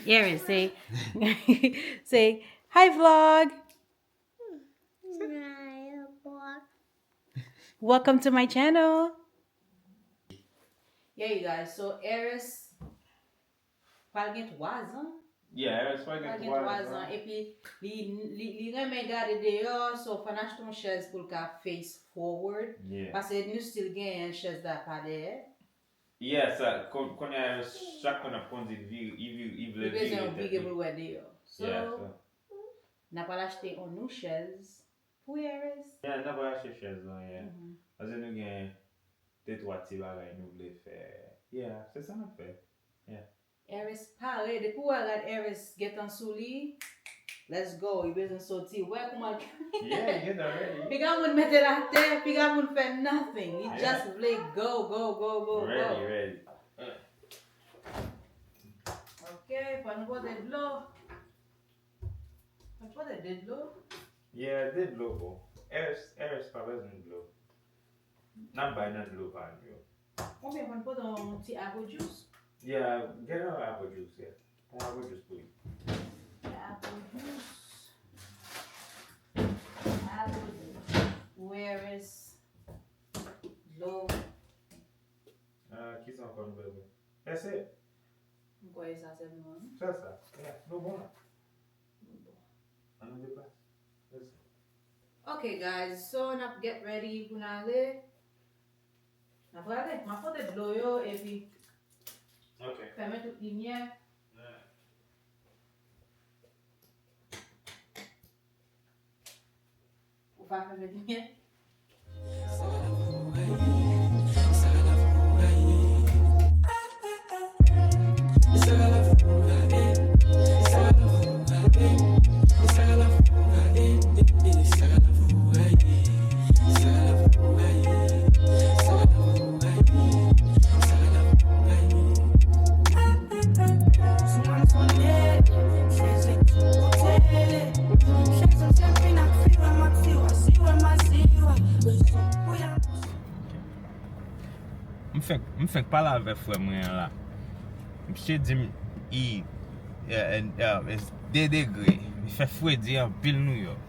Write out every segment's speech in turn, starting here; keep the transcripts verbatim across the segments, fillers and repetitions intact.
Eris, say, say, "Hi, vlog." Welcome to my channel. Yeah, you guys, so Eris pral gen twa zan. Yeah, Eris pral gen twa zan. Epi li, li, li renmen gade deyò, so fò n achte yon chèz pou l ka face forward. Yeah. Paske nou still genyen chèz la pa dèyè. Yeah, sa, kon-, kounye a, chak fwa n ap kondui, li vire, li vire, li vle vire tèt li. Li bezwen vire pou l wè deyò. So, yeah, so. N ap al achte yon nou chèz pou Eris. Yeah, n ap al achte chèz lan, yeah. Mhm. Paske nou gen de twa ti bagay nou vle fè. Yeah, se sa n ap fè. Yeah. Eris pare, depi w wè rad Eris gentan sou li, let's go, li bezwen soti. Wè kouman l Yeah, li gentan ready. Piga moun mete l atè, piga moun fè nothing. Li just vle go, go, go, go, go. Ready, ready. Ok, fò nou pote dlo. Fò nou pote de dlo. Yeah, de dlo, bro. Eris, Eris pa bezwen dlo. N ap bay nan dlo pa nou yo. Konbyen fò n pote yon ti apple juice? Yeah, get her apple juice, yeah. Yon apple juice pou li. Apple juice. Apple juice. Where is dlo? Ah, kisa ankò nou bezwen? That's it. M kwè e sa sèlman, wi. Sa, sa. Yeah, nou bon la. Nou bon. Ann nou deplase. Let's go. Ok, guys, so n ap get ready pou n ale. N ap prale. M ap pote dlo yo epi Ok. Fèmen tout limyè. Yeah. Ou pa fèmen limyè? M fenk, m fenk pale avèk frè mwen an la. Misye di m, i, e, e, e, de degre. Li fè fredi anpil Nouyòk.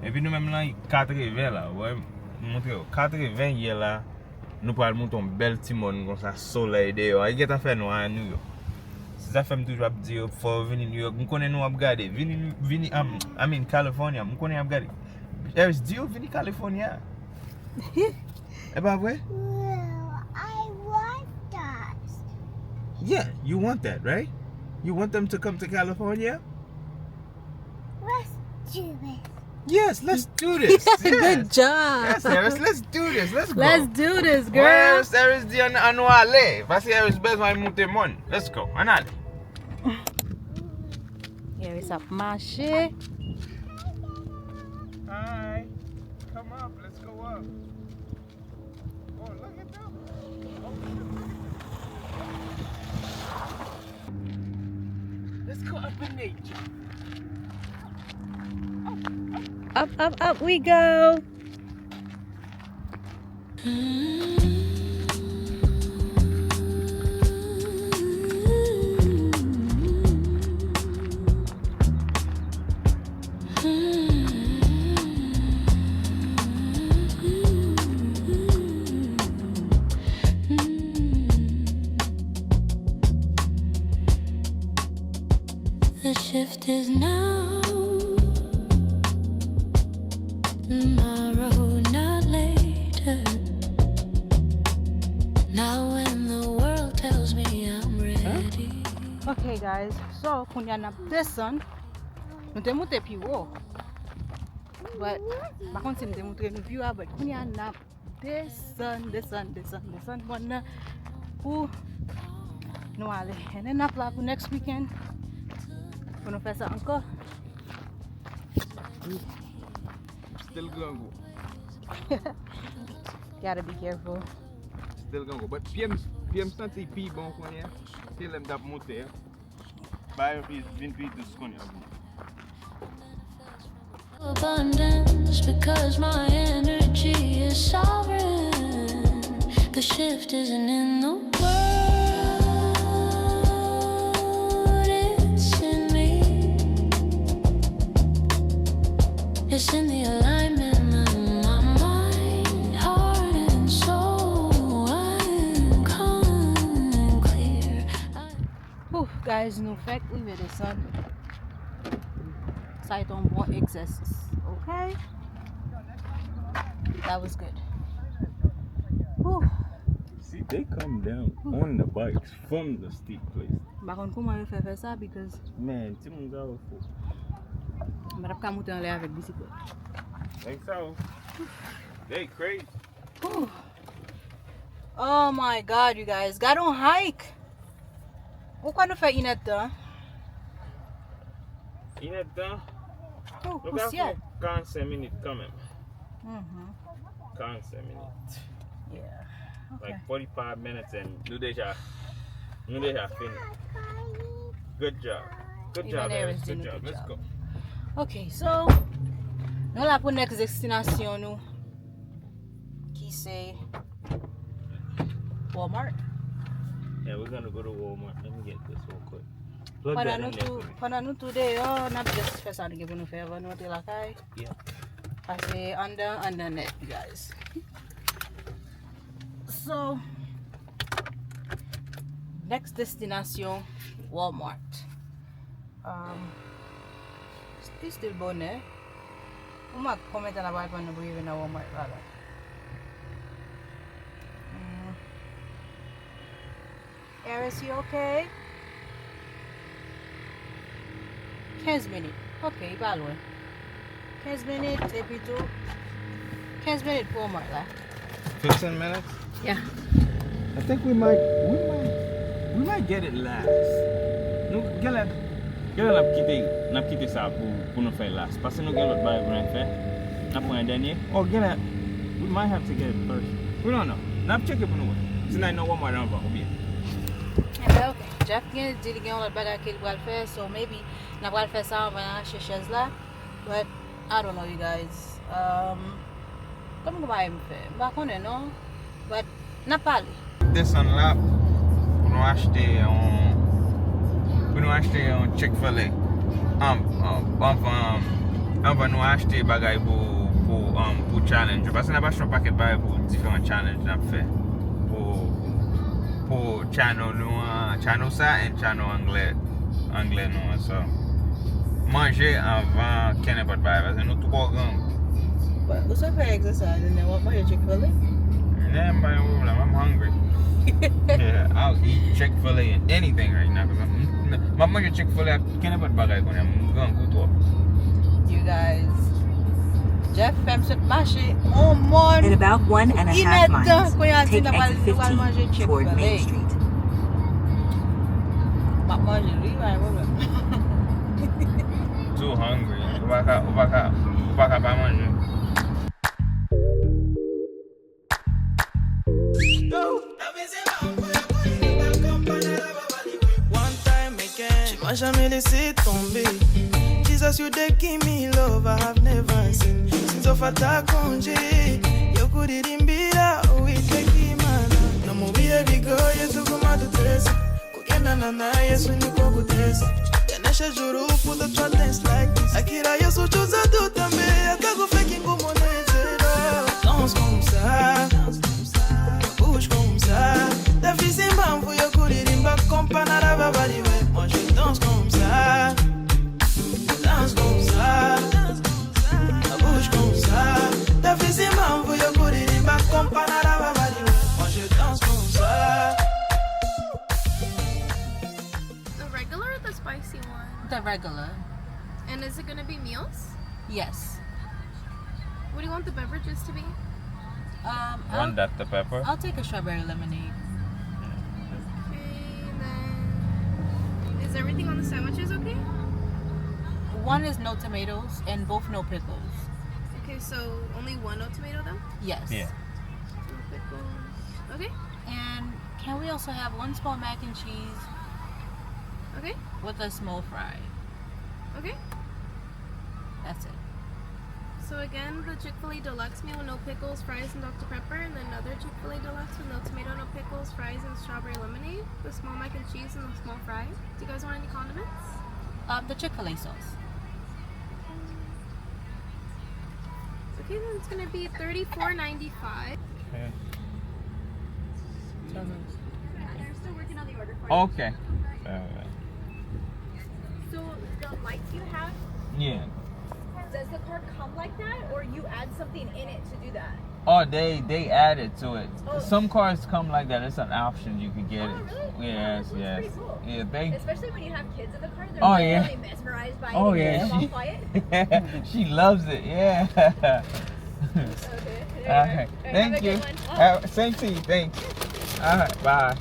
Epi nou menm lan, i katreven la. Wè, m montre w. Katreven yè la, nou pral moute yon bèl ti mòn konsa, solèy deyò. Li gentan fè nwa a Nouyòk. Se sa fè m toujou ap di yo, fò yo vini Nouyòk. M konnen nou ap gade. Vini, vini, um, I mean, California. M konnen y ap gade. Eris, di yo vini California. E pa vre? I want that. Yeah, you want that, right? You want them to come to California? Let's do this. Yes, let's do this. Yes. Good job. Yes, Eris, let's do this. Let's go. Let's do this, girl. Wè, Eris, Eris di ann, ann nou ale. Paske Eris bezwen moute mòn. Let's go. Ann ale. Eris ap mache. Hi. Come up. Let's go up. Oh, look at them. Oh, look at them. Let's go up in nature. Up, up, up we go. The shift is now, tomorrow, not later. Now when the world tells me I'm ready. Ok, guys, so, kounye a n ap desann. Nou te moute pi wo. But, m pa konn si m te montre nou view a, but kounye a n ap desann, desann, desann, desann mòn nan pou nou ale. And then n ap la pou next weekend pou nou fè sa ankò. Still grangou. Gotta be careful. Still grangou. But pye m, pye m santi pi bon kounye a. Se lè m t ap moute a. Bagay yo pi, vin pi dous kounye a pou mwen. Abundance because my energy is sovereign. The shift isn't in the world, it's Guys, nou fèk rive desann. Sa a été un bon exercice. Okay? That was good. Whew. See, they come down on the bikes from the steep place. M pa konn kouman yo fè fè sa because Man, timoun sa yo fou. m pa t ap ka moute anlè avèk bisiklèt. Nèg sa yo. They crazy. Whew. Oh my God, you guys. Gade yon hike. Ou kwè nou fè inèdtan? Inèdtan. Oh, Nou ka fè pousyè. Karannsenk minit kanmenm. Mhm. Karannsenk minit. Yeah. Okay. Like forty-five minutes and nou deja nou deja fini. Good job. Good job, Emmanuel Harris. is doing Good a job. good Let's job. Go. Okay, so nou la pou next destinasyon nou ki se Walmart. Yeah, we're gonna go to Walmart. Let me get this real quick. Plug that Pandan nou in there tou for me. Pandan nou tou deyò, n ap just fè sa nou gen pou nou fè avan nou antre lakay. Yeah. Pase anndan anndan nèt, you guys. So, next destinasyon, Walmart. Um, it's still bonè. Ou ma konbyen tan n ap pran nou pou rive nan Walmart la la? Mm. Harris, you okay? Kenz minit. Ok, li pa lwen. Kenz minit, epi tou. Kenz minit pou Walmart la. Fifteen minutes? Yeah. I think we might, we might, we might get it last. Nou genlè, genlè n ap kite, n ap kite sa pou, pou nou fè last. Paske nou gen lòt bagay pou n fè. N ap pran dènye. Oh, genlè, we might have to get it first. We don't know. N ap tcheke pou nou wè. Si n al nan Walmart anvan, oubyen. Enben, ok. Jeff gen, di li gen yon lòt bagay ke li pral fè, so maybe n ap pral fè sa anvan n achte chèz la. But, I don't know, you guys. Um, kòman kòman m fè? M pa konnen, non. But, n ap pale. Desann la pou nou achte yon, pou nou achte yon Chick-fil-A. An-, an-, anvan, anvan nou achte bagay pou, pou, um, pou challenge yo. Paske n ap achte yon pakèt bagay pou diferan challenge n ap fè. Pou, pou channel nou an, channel sa and channel anglè, anglè nou an. So, manje anvan kenenpòt bagay, paske nou twò grangou. Bon, ou sa fè egzè sa, Lina, w ap manje Chick-fil-A? Nah, m pa gen pwoblèm, I'm hungry. Yeah, I'll eat Chick-fil-A and anything right now, 'cause I'm, m ap manje Chick-fil-A ak kenenpòt bagay kounye a, m grangou twòp. You guys, Jeff fè m sot mache on mòn. In about one and a half Inèdtan, miles, kounye a di take n ap al, exit nou al manje fifteen toward Main Chick-fil-A. Street. M ap manje l wi, pa gen pwoblèm. Too hungry. Ou pa ka, ou pa ka, ou pa ka pa manje. One time again, she m'a jamais laissé tomber. Jesus, you dey give me love I have never seen. Since of attack on G, yo kudirimbira, we take him. No more be a big girl, you took my tutesa. Kugenda na na Yesu ni kwa kutesa. Yanasha juru for the try dance like this. Akira Yesu choza tu tambe, atago feki ngumo na yezero. Danse comme ça. Bouge comme ça. Ta fisi mambo yo kuririmba kompa na raba baliwe. Moi je danse comme ça. Danse comme ça. Bouge comme ça. Ta fisi mambo yo kuririmba kompa na raba baliwe. Moi je danse comme ça. The regular or the spicy one? The regular. And is it gonna be meals? Yes. What do you want the beverages to be? Um, One I'll, Doctor Pepper. I'll take a strawberry lemonade. Okay, then is everything on the sandwiches okay? One is no tomatoes and both no pickles. Okay, so only one no tomato though? Yes. Yeah. No pickles. Okay. And can we also have one small mac and cheese Okay. with a small fry? Okay. That's it. So again, the Chick-fil-A deluxe meal, no pickles, fries, and Doctor Pepper, and then another Chick-fil-A deluxe with no tomato, no pickles, fries, and strawberry lemonade, the small mac and cheese, and the small fry. Do you guys want any condiments? Um, the Chick-fil-A sauce. Okay, then it's gonna be thirty-four ninety-five. Okay. Alright. So the lights you have, Yeah. Does the car come like that, or you add something in it to do that? Oh, they they added to it. Oh. Some cars come like that. It's an option, you can get Oh, it. Really? Yes, Oh, yes. That's pretty cool. Yeah, thank. Especially when you have kids in the car, they're Oh, really yeah. Mesmerized by Oh it. Yeah, It's all she quiet. She loves it. Yeah. Okay. All right. Have Thank a you. Good one. Oh. Have, same to you. Thank you. All right. Bye.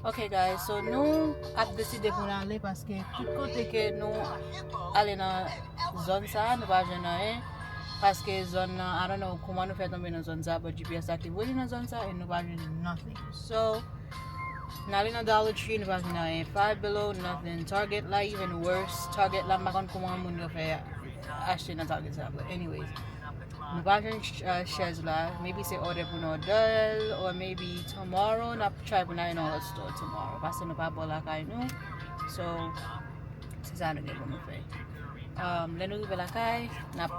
Ok guys, so nou ap deside pou n ale paske tout kote ke nou ale nan zòn sa, nou pa jwenn anyen. Paske zòn nan, I don't know kouman nou fè tonbe nan zòn sa, but G P S la te voye nou nan zòn sa e nou pa jwenn nothing. So, n ale nan Dollar Tree, nou pa jwenn anyen. Five Below, nothing. Target la even worse. Target la, m pa konn kouman moun yo fè achte nan Target sa, but anyways. Nou pa jwenn ch- uh, chèz la. Maybe se òdè pou nou òdè l, or maybe tomorrow n ap try pou n ale nan lòt store tomorrow. Paske nou pa bò lakay nou. So, se sa nou gen pou nou fè. Um, lè nou rive lakay, n ap,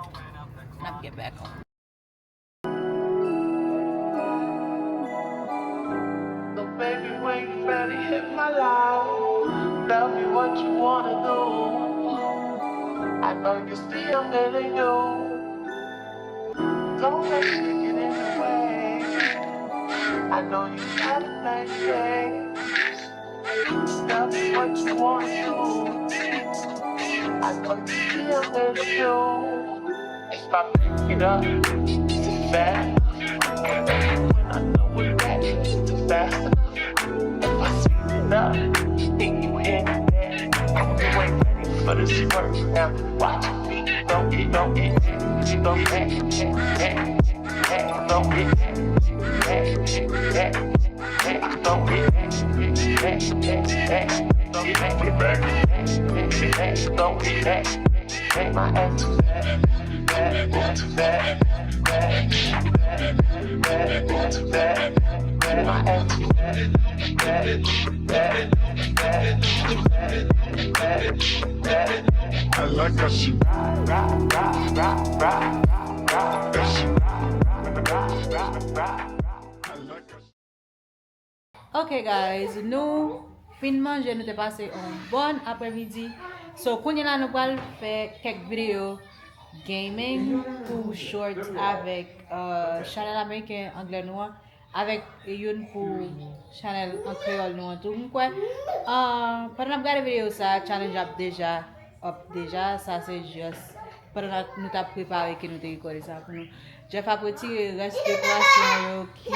n ap get back on. So baby, when you ready, hit my line. Tell me what you wanna do. I know you see I'm getting you. Don't let it get in the way. I know you got it, baby. Tell me what you wanna do. I know you see I'm getting you. If I pick it up, is it fast? When I know it back, is it fast enough? If I speed it up, then you hit it back. You ain't ready for this work now. Watch me, don't get, don't get, don't get, don't get, don't get, don't get, don't get. Don't get back, don't get back, don't get back, don't get back, don't get back. My ass too fat, too fat, too fat, fat, fat, too fat. My ass too fat, fat, fat, fat, fat, fat, fat. I like how she ride, ride, ride, ride, ride, ride. How she ride, ride, ride, ride, ride. I like how she Ok guys, nou fin manje, nou te pase yon bòn apremidi. So kounye la nou pral fè kèk videyo gaming pou shorts avèk uh, chanèl ameriken anglè nou an, avèk youn pou chanèl an kreyòl nou an tou. M kwè uh, pandan n ap gade videyo sa, challenge ap deja up deja. Sa se just pandan nou t ap prepare ke nou te rekòde sa pou nou. Jeff ap retire rès dekorasyon yo ki,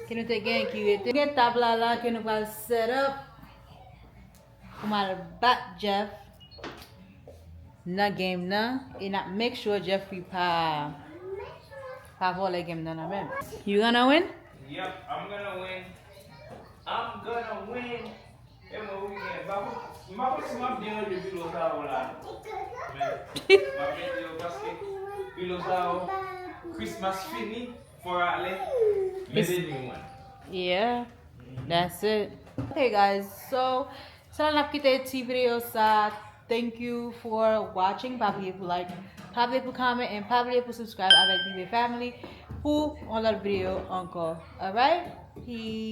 ki nou te gen ki rete. Gen tab la la ke nou pral set up pou m al bat Jeff nan game nan e n ap make sure Jeffrey pa pa vòlè game nan nan men. You gonna win? Yep, I'm gonna win. I'm gonna win. E mwen wi gen. M pa konn, m pa konn si m ap byen ranje pilo sa yo la. Men, m ap mete yo paske pilo sa yo, Christmas fini, for ale, mete new one. Yeah, that's it. Okay guys, so se la n ap kite ti videyo sa. Thank you for watching. Pa bliye pou like, pa bliye pou comment, and pa bliye pou subscribe avèk Bibe Family pou yon lòt videyo ankò. Alright? Peace.